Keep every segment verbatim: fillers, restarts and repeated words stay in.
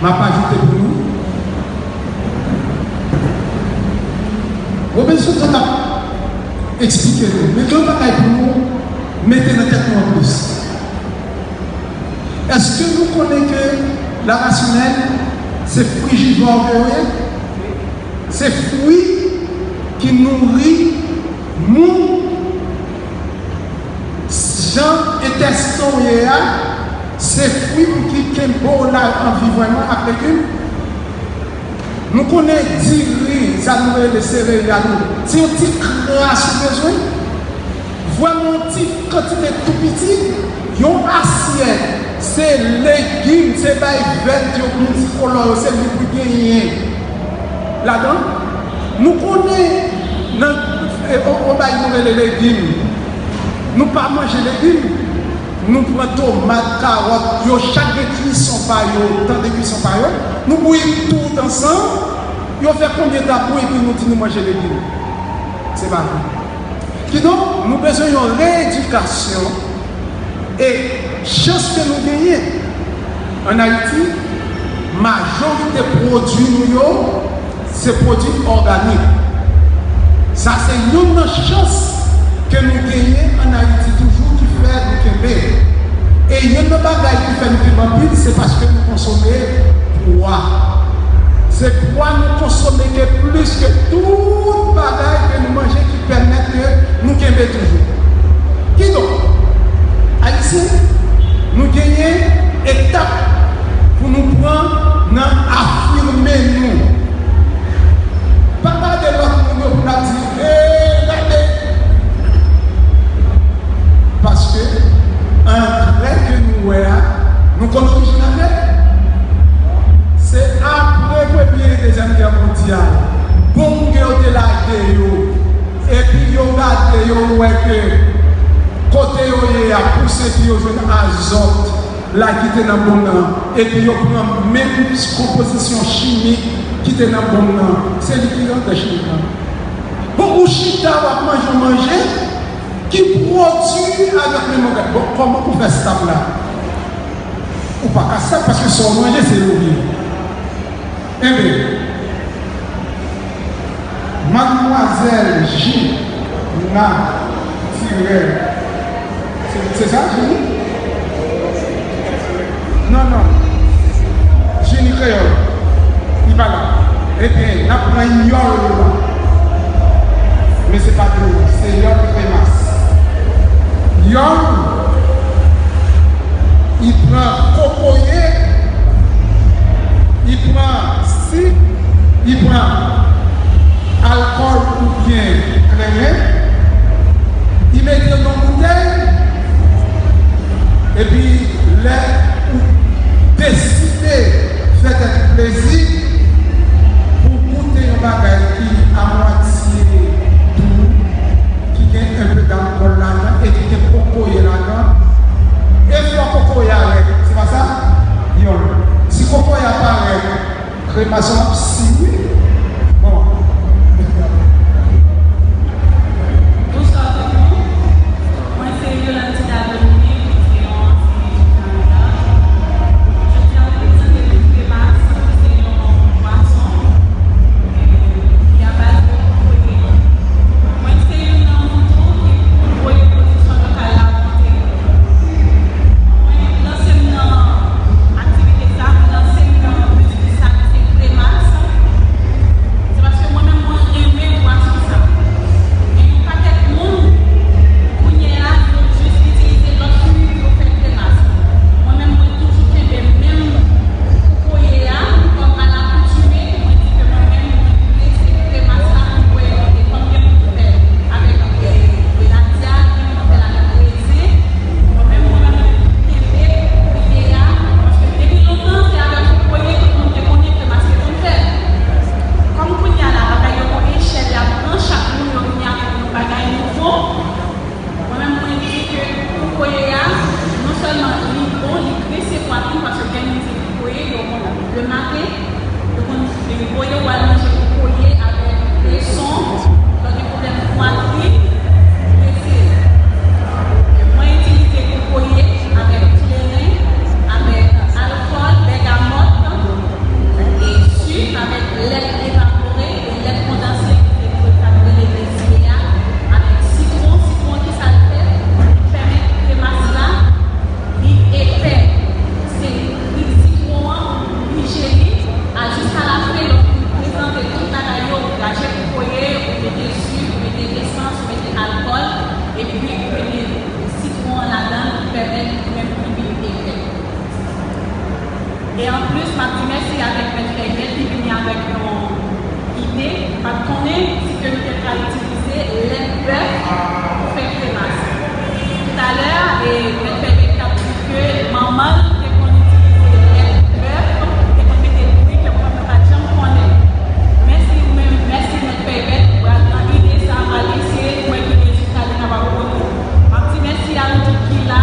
M ap ajoute pou nou. Robinson Jean t ap eksplike nou, men gen yon bagay pou nou mete nan tèt nou anplis. Èske nou konnen ke larasinèl se frijivò ke yo ye? Se fwi ki nouri moun. Jan entèstan w ye a, se fwi pou ki kenbe w la an vi vrèman ak legim. Nou konnen diri, sa nou rele sereyal, se yon ti kras ou bezwen. Vrèman yon ti kantite tou piti. Yon asyèt, se legim, se bay vèt yo, miltikolò yo, se li pou genyen ladan. Nou konnen nan, e, on, on bagay nou rele legim. Nou pa manje legim. Nou pran tomat, kawòt, yo chak gen kwison pa yo, tan de kwison pa yo. Nou bouyi tout ansanm, yo fè konbyen etap bouyi, epi nou di nou manje legim. Se pa vre. Kidonk, nou bezwen yon reyedikasyon e chans ke nou genyen ann Ayiti, majorite pwodui nou yo, se pwodui òganik. Sa se youn nan chans ke nou genyen ann Ayiti toujou ki fè nou kenbe. E youn nan bagay ki fè nou kenbe anpil, se paske nou konsome pwa. Se pwa nou konsome ke plis ke tout bagay ke nou manje ki pèmèt ke nou kenbe toujou. Kidonk, Ayisyen, nou genyen etap pou nou pran nan afime nou. Pa gade lòt moun yo pou n ap di, "Hey, gade!" Paske angrè ke nou wè a, nou konn orijin angrè. Se apre Premye e Dezyèm Gè Mondyal, bonm ke yo te lage yo, epi yo gade, yo wè ke kote yo ye a pouse, epi yo jwenn azòt la ki te nan bonm nan, epi yo pran menm konpozisyon chimik ki te nan bonm nan, se li ki rantre chimik lan. Bon, ou chita, w ap manje yon manje ki pwodui avèk menm ògàn. Bon, kòman pou fè stab la? Ou pa ka stab, paske sa w manje, se yo ye. Enben, Madmwazèl Jina Tirèl. Se, se sa, Jini? Non, non. Jini Kreyòl. Li pa la. Ebyen, n ap pran Yòl. Men se pa dlo, se Yòl Kremas. Yòl, li pran kokoye, li pran sik, li pran alkòl oubyen kleren, li mete nan boutèy, epi lè ou deside fè tèt ou plezi pou goute yon bagay ki amwatye dou, ki gen enpe dalkòl ladan e ki gen kokoye ladan, e fò kokoye a rèd, se pa sa? Yon. Si kokoye a pa rèd, Kremas lan ap siye. Bon. Bonswa tout moun. Mwen se Yolande Tida Dominique, mwen se yon ansyen etidyan Kanada. Jodi a, mwen prezante nou Kremas, ki se yon bwason, e, ki abaze de kokoye. Mwen se youn nan moun tou ki voye pwodiksyon lokal la monte. Mwen lanse m nan aktivite sa, mwen lanse m nan biznis sa ki se Kremas. Se paske mwen menm mwen renmen bwason sa. Men yon pakèt moun, kounye a, yo jis itilize lòt fwi pou yo fè Kremas. Mwen menm mwen toujou kenbe menm kokoye a, kòm alakoutime, mwen di ke mwen menm, mwen vle se Kremas la pou mwen mete. Kòm gen moun ki fè avèk, e, e, ladyak, gen moun ki fè l avèk rezen. Mwen menm, mwen menm, mwen kenbe kokoye a, paske depi lontan, se avèk kokoye tout moun te konnen Kremas te konn fè. Kòm kounye a la, bagay yo gon echèl y ap pran, chak moun yo vini avèk yon bagay nouvo. Mwen menm, mwen di ke kokoye a, non sèlman li bon, li grense pwatrin, paske gen moun se kokoye, yo konn le maten, yo konn voye w al manje kokoye avèk kweson, lè w gen pwoblèm pwatrin, grense. Mwen itilize kokoye avèk kleren, avèk alkòl, bègamòt, E anplis, m ap di mèsi avèk Mèt Fèybèt ki vini avèk yon ide, m pa t konnen si ke nou te pral itilize lèt bèf pou fè kremas. Toutalè, e, Mèt Fèybèt t ap di ke manman l te konn itilize lèt bèf, te konn mete bri ke mwen menm pa t janm konnen. Mèsi ou menm, mèsi Mèt Fèybèt, pral nan ide sa, pral eseye pou wè ki rezilta li kapab pote. M ap di mèsi a nou tout ki la.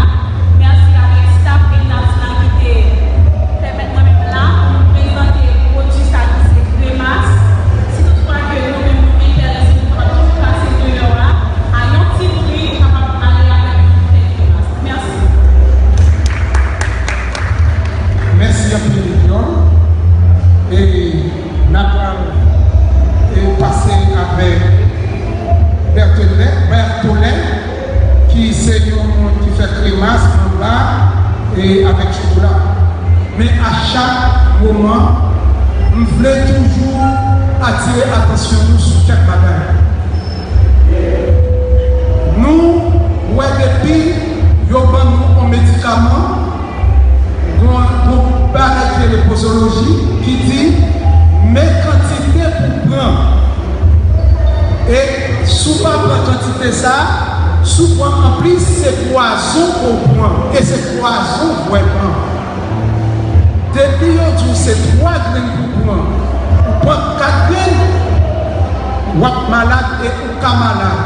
Mèsi avèk staff Elnaz la ki te pèmèt mwen menm la pou m prezante pwodui sa ki se kremas. Si toutfwa ke nou menm nou enterese, nou kapab toujou pase deyò a, a yon ti pri, nou kapab ale avèk yon boutèy kremas. Mèsi. Mèsi anpil, John. E N ap pral e, pase avèk Bertolè, Bertolè, ki se yon moun ki fè kremas anba e avèk chokola. Men a chak moman, m vle toujou atire atansyon nou sou kèk bagay. Nou wè depi yo ban nou yon medikaman, gon, gon bagay ki rele pozoloji ki di men kantite pou pran. E si w pa pran kantite sa, si w pran anplis, se pwazon ke w pran. E se pwazon vrèman. Depi yo di w se twa grenn pou pran, ou pran kat grenn, w ap malad e ou ka malad.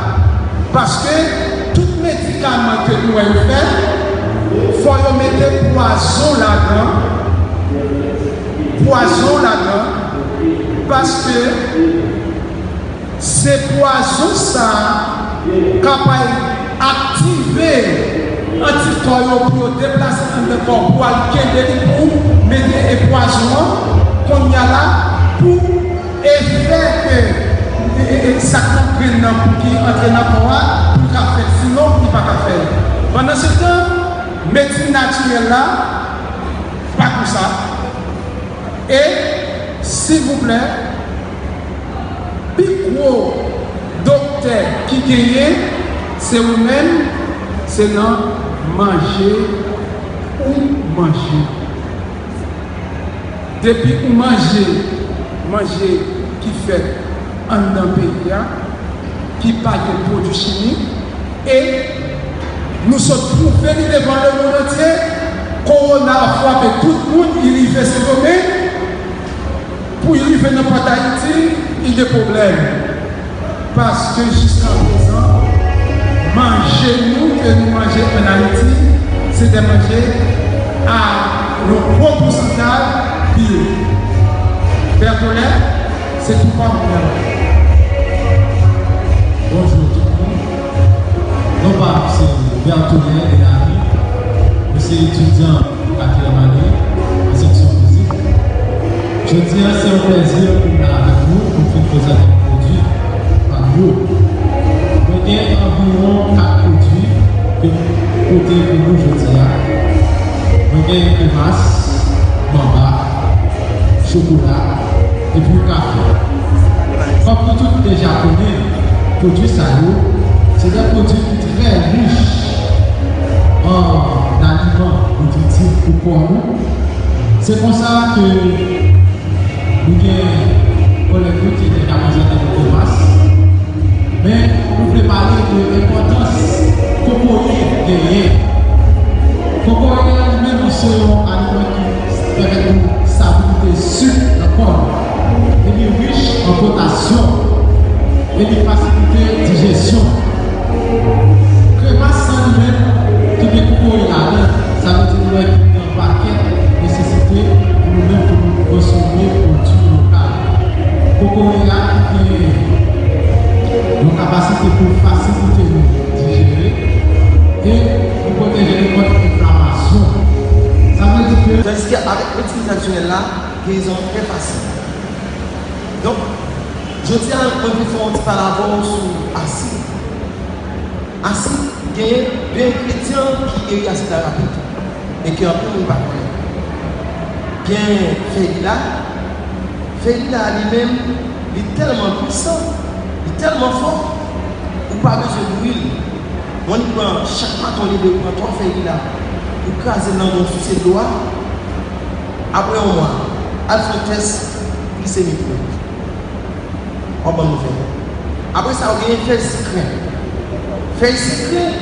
Paske tout medikaman ke nou wè yo fè, fò yo mete pwazon ladan, pwazon ladan, paske se pwazon sa a k ap al aktive antikò yo pou yo deplase anndan kò w pou al kenbe li pou mete e pwazon an kounye a la pou efè ke e, e, e, sa k nan grenn nan pou ki antre nan kò a pou l ka fèt, sinon li pa ka fèt. Pandansetan, medsin natirèl la pa konsa. E, silvouplè, pi gwo doktè ki genyen, se ou menm, se nan manje ou manje. Depi ou manje manje ki fèt anndan peyi a, ki pa gen pwodui chimik, e nou sot pwouve li devan lemonn antye, kowona ap frape tout moun, li rive Sendomeng, pou li rive nan pòt Ayiti, li gen pwoblèm. Paske jiskaprezan, manje nou ke nou manje ann Ayiti, se de manje a yon gwo pousantaj biyo. Bertolè, se tou pa w. Bonjou tout moun. Non pa m se Bertolè Delary. Mwen se etidyan katriyèm ane an seksyon fizik. Jodi a, se yon plèzi pou m la avèk nou pou m vin prezante yon pwodui pa m yo. Mwen gen anviwon kat pwodui ke m pote pou nou jodi a. Mwen gen kremas, manba, chokola, epi kafe. Kòm nou tout deja konnen, pwodui sa yo, se de pwodui ki trè rich an aliman nitritif pou kò nou. Se konsa ke nou gen kòlèg nou ki te ka prezante nou kremas. Men, nou vle pale de enpòtans kokoye genyen. Kokoye a li menm, li se yon aliman ki pèmèt nou stabilite sik nan kò nou. E li rich an potasyon. E li fasilite dijesyon. Kremas lan li menm, ki gen kokoye ladan, sa vle di nou wè ki gen yon pakèt nesesite pou nou menm pou nou konsome pwodui lokal. Kokoye a ki gen yon kapasite pou fasilite nou dijere e pou pwoteje nou kont enflamasyon. Sa vle di ke. Tandiske avèk medsin tradisyonèl la, gerizon an trè fasil. Donk, jodi a, mwen vle fè yon ti pale avè w sou asid. Asid genyen de engredyan ki geri asid la rapid e ke anpil moun pa konnen. Gen fèy lila. Fèy lila a li menm, li tèlman pwisan, li tèlman fò, ou pa bezwen bouyi l. Mwen li pran chak maten olye de pran twa fèy lila, ou kraze l nan men w souse dlo a, Apre yon mwa, al fè yon tès glisemi pou mwen. W ap ban m nouvèl. Apre sa, ou gen fèy sikren. Fèy sikren,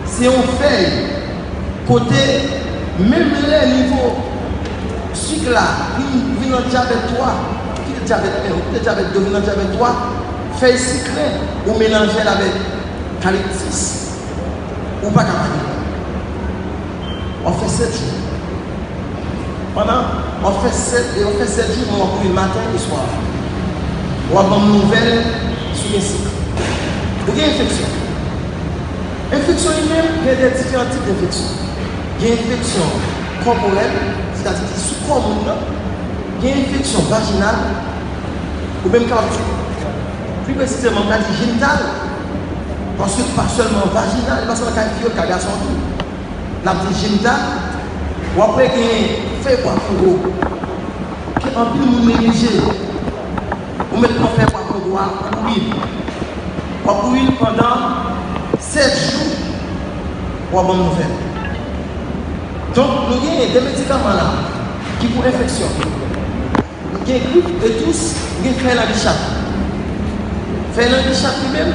se yon fèy kote, menm lè nivo sik la vin, vin nan dyabèt twa, ou kite dyabèt en, ou kite dyabèt de, vin nan dyabèt twa, fèy sikren, ou melanje l avèk kaliptis, ou pa ka pa gen. W ap fè sèt jou. Pandan w ap fè sèt, w ap fè sèt jou, men w ap kouri maten e swa. W ap ban m nouvèl si w gen sik. Ou gen enfeksyon. Enfeksyon li menm, gen de diferan tip enfeksyon. Gen enfeksyon kòporèl, sètadi ki sou kò moun nan. Gen enfeksyon vajinal, ou menm kapab di, pli presizeman, m ka di jenital, paske li pa sèlman vajinal, li pa sèlman kay fi yo, li kay gason tou. N ap di jenital, w ap wè gen fèy pwa kongo, ke anpil moun neglije. Ou met pran fèy pwa kongo a, ou bouyi l. W ap bouyi l pandan sèt jou, w ap ban m nouvèl. Donk, nou gen de medikaman la ki pou enfeksyon. Gen grip e tous, gen fèy langichat. Fèy langichat li menm,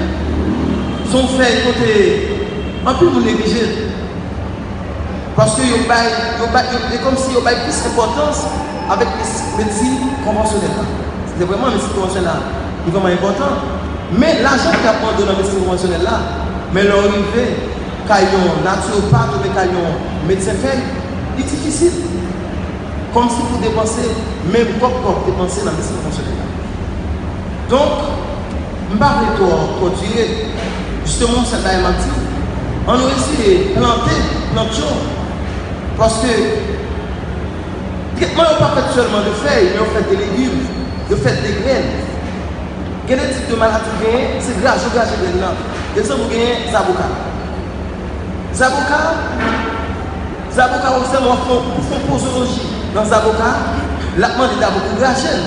se yon fèy kote anpil moun neglije l. Paske yo bay, yo bay, yo, e kòmsi yo bay plis enpòtans avèk medis-, medsin konvansyonèl la. Se vrèman medsin konvansyonèl la ki vrèman enpòtan. Men lajan ki ap mande nan medsin konvansyonèl la, men lè w rive kay yon natyopat oubyen kay yon medsen fèy, li difisil. Kòmsi pou depanse menm kòb ke w ap depanse nan medsin konvansyonèl la. Donk, m pa vle twò, twò dire. Jisteman, yon sèl bagay m ap di, ann nou eseye plante plant yo. Paske tretman yo pa fèt sèlman de fèy, men yo fèt de legim, yo fèt de grenn. Gen de tip de maladi ou genyen, se graje ou graje grenn nan. Egzanp, ou genyen zaboka. Zaboka, zaboka, ou sèlman fè, ou fè pozoloji nan zaboka, l ap mande dabò pou graje l.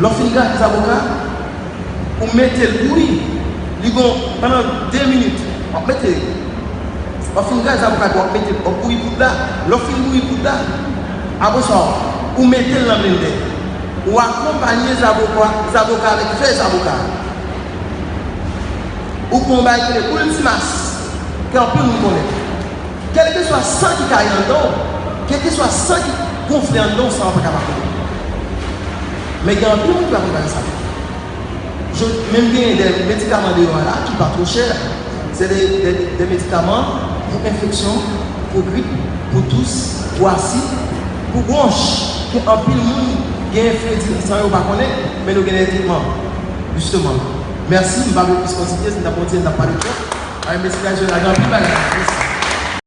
Lè w fin graje zaboka, ou mete l bouyi, li gon, pandan de minit, w ap mete, w ap fin graje zaboka, w ap mete, w ap bouyi poud la, lè w fin bouyi poud la, apre sa, ou mete l nan blendè. Ou akonpanye zaboka, zaboka avèk fèy zaboka. Ou pran yon bagay ki rele Ultimax, ke anpil moun konnen. Kèlkeswa san ki ka ye anndan w, kèlkeswa san ki gonfle anndan w, san w pa ka pa konnen. Men gen anpil moun ki pa konn bagay sa. Je, menm gen de medikaman deyò a la ki pa twò chè. Se de, de, de medikaman pou enfeksyon, pou grip, pou tous, pou asid, pou bwonch, ke anpil moun gen fredi san yo pa konnen, men nou gen de tretman, jisteman. Mèsi, m pa vle plis kontinye, si m t ap kontinye, m t ap pale twòp. Ay, mèsi, la, je la gen anpil bagay. Mèsi.